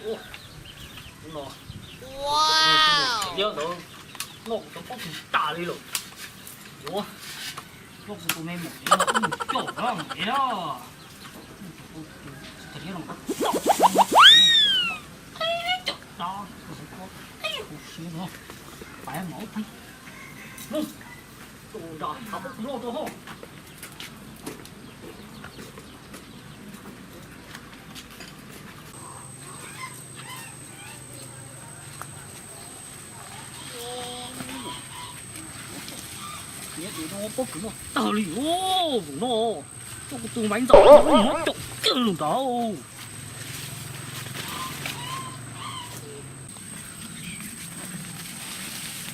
Ub, hnub no, liab ntawd noj kuv cov pob kws tas li lawm. Yuav noj kuv tus me mom liab no mus coj na mom liab. Tus liab no, cov dab, tus siab no, pais mov pheej. Tus nram hav pob kws loj rau hauv. Niam tus no pob kws noj tag li os, tus no coj kuv tus maiv ntxawm no muab caum kiag lug nrad.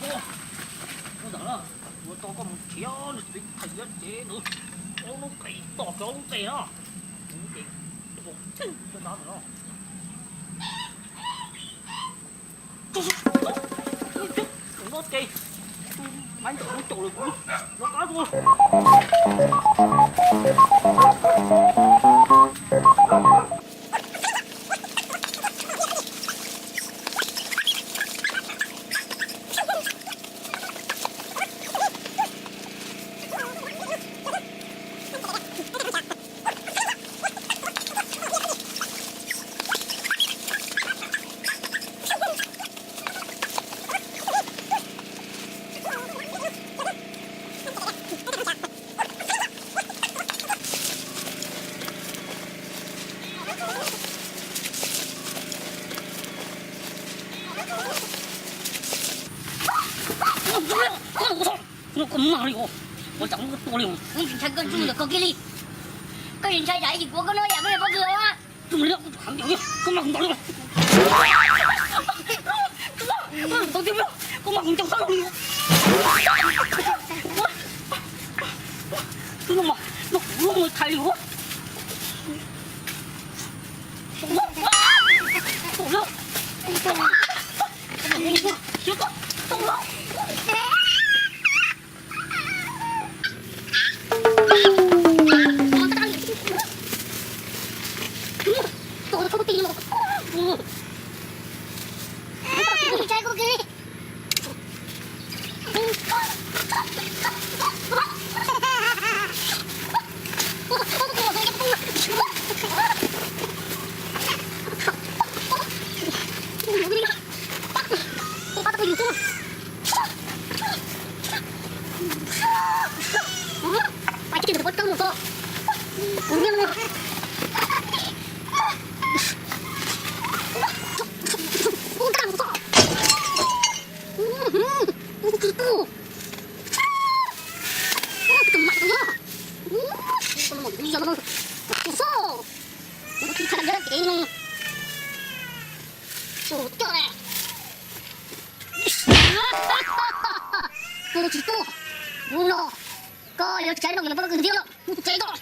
Ua ntawd na, ua tau koj mus nrhiav nws txiv thais liab tsev ntawd, ob lub qe, tom kiag ob lub qe na, tus qe, tus qe, tus qe no. Tus no ces, tus maiv ntxawm no caum lawm kuv, no qab tus. Koj mag li os, ua cas muab koj tua li os. Kuv tsis ntshai koj, tsuj yog koj kiag li. Koj tsis ntshai tsam ib chim kuv ua koj noj yam koj li pob kws os. Tsuj li, koj mag kuv ntaus li. Tau tiag, koj mag kuv ntaus sab laug li. Tus no mas, no kuv lub mus thaiv li os. Koj tsis tuaj, hnub no koj yuav tsis noj kuv cov pob kws ntxiv lawm, mus tsev koj.